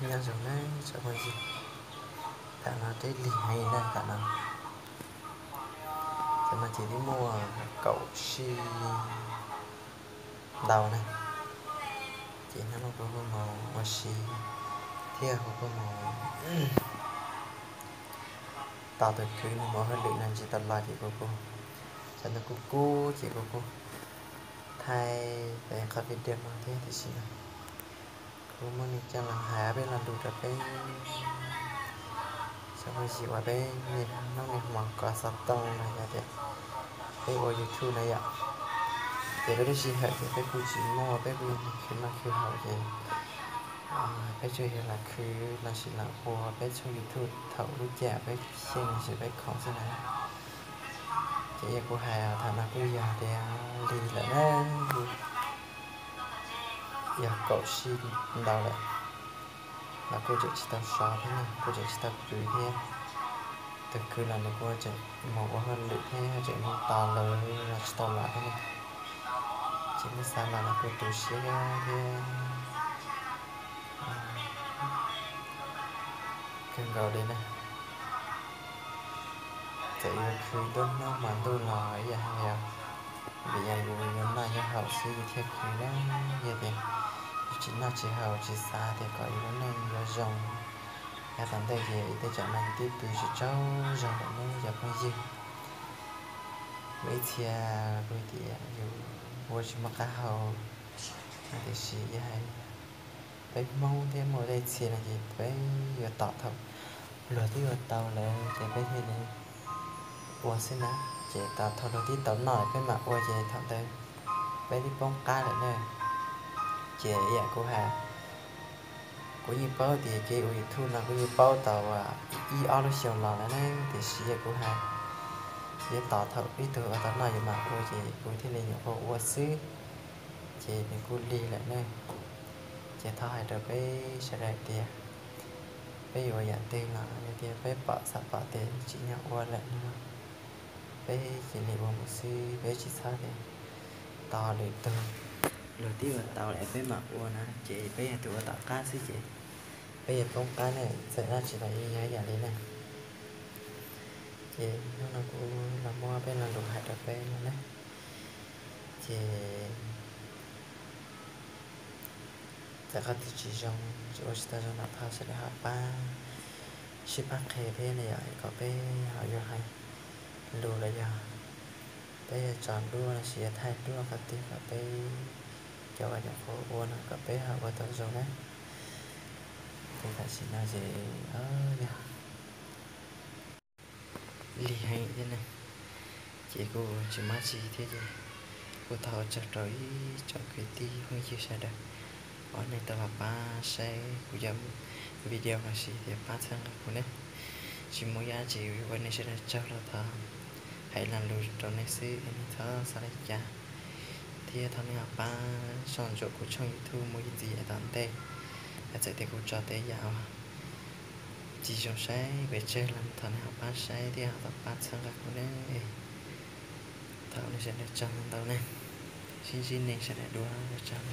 Nyob zoo nawb tsoom phooj ywg, tam no twb lig heev na tam no. Tam no ces twb muaj kaum sij ntau na, ces hnub no kuv kuj mus ua si thiab kuv kuj mus tos tus kwv nws mus hauj lwm no ntshe tau los ces kuv kuj, tam no kuv kuj ces kuv kuj thaij qhov video no thiab tiam sis no kuv muab nws coj los hais ob peb lo lus rau peb tsoom phooj ywg uas peb niaj hnub niaj hmo kov xov tooj no yog tias peb ua YouTube na yom, ces peb lub sij hawm ces peb kuj tsis muaj, peb kuj yog neeg khwv noj khwv haus ces peb tsuas yog lam khwv los sis lam ua peb tshooj YouTube thaum lub caij peb xyeej los sis peb khoom xwb na. Ces yog kuv hais thaum no kuj yog tias lig lawm na, yog kaum sij ntau lawm los kuj tseem tsis tau so thiab ne, kuj tseem tsis tau kwv thiab. Tus kwv los nws kuj tseem mus ua hauj lwm thiab tseem mus tos lawv los tsis tau los thiab ne. Ces muab xav los los kuj tu siab thiab kawg nkaus li na. Txawm yuav khwv nruab hnub hmo ntuj los ib yam hais tias vim yog yus yuav noj yuav haus xwb yus thiaj khwv na. Yog tias yus tsis noj tsis haus tsis xav tias kom yus lub neej yuav zoo yav tom ntej ces ib tej tsam no yus twb pw tsis tsaug zog lawm nawb cov phooj ywg. Muaj ib txhia kuj tias yus ua tsis muaj qab hau, tiam sis yog hais peb Hmoob thiab muaj tej txhia no ces peb yuav tos thaum luag twb ua tau lawm ces peb thiaj li ua xwb na. Ces tos thaum luag twb tau noj peb mam ua ces thaum ntawd peb twb poob qab lawm na. Ces yam kuv hais, kuv yeej paub tias kev ua YouTube no kuv yeej paub tau ib ob lub xyoo los lawm na, tiam sis yog kuv hais yuav tos thaum ib tug ua tau noj yuav mam ua ces kuv thiaj li nyuam qhuav ua xwb. Ces nws kuj lig lawm na. Ces thov hais rau peb sawv daws tias peb yuav ua yam twg los yog tias peb pom xav pom tias tsim nyog ua lawm no peb cia li ua mus xwb, peb tsis txhob tias tos lwm tus, luag twb ua tau lawm peb mam ua na ces peb yog tus ua tom qab xwb ces peb yuav poob qab na. Txawm dab tsi los yeej yog ib yam li na. Ces hnub no kuv los muab peb lo lus hais rau peb no na. Ces txawm qhov twg tsis zoo, tsis ua tsis tau zoo los thov sawv daws ho pab, sib pab qhia thiab na yom, kom peb ho yuav hais lus los yog peb yuav tso duab los sis yuav thaij duab qhov twg kom peb cov uas nyuam qhuav ua no kom peb ho ua tau zoo na. Ces tam sim no ces yog lig heev thiab ne, ces kuj tsis mab tsi thiab ces kuj thov ua tsaug rau ib tsoom kwv tij phooj ywg sawv daws uas nej tau los pab saib kuv cov video los sis tias pab txhawb nqa kuv ne. Tsis muaj ib yam dab tsi, ua nej sawv daws tsaug los thov hais lo lus rau nej xwb es nej txhob xav li cas, thiab thov nej ho pab soj ntsuam kuv tshooj YouTube mus ib ntxiv yav tom ntej. Txawm tias kuv tso tej yam uas tsis zoo saib pes tsawg los thov nej ho pab saib thiab ho tau pab txhawb nqa kuv ne. Thov nej sawv daws tsaug ntau ne, sib ntsib nej sawv daws dua, ua tsaug.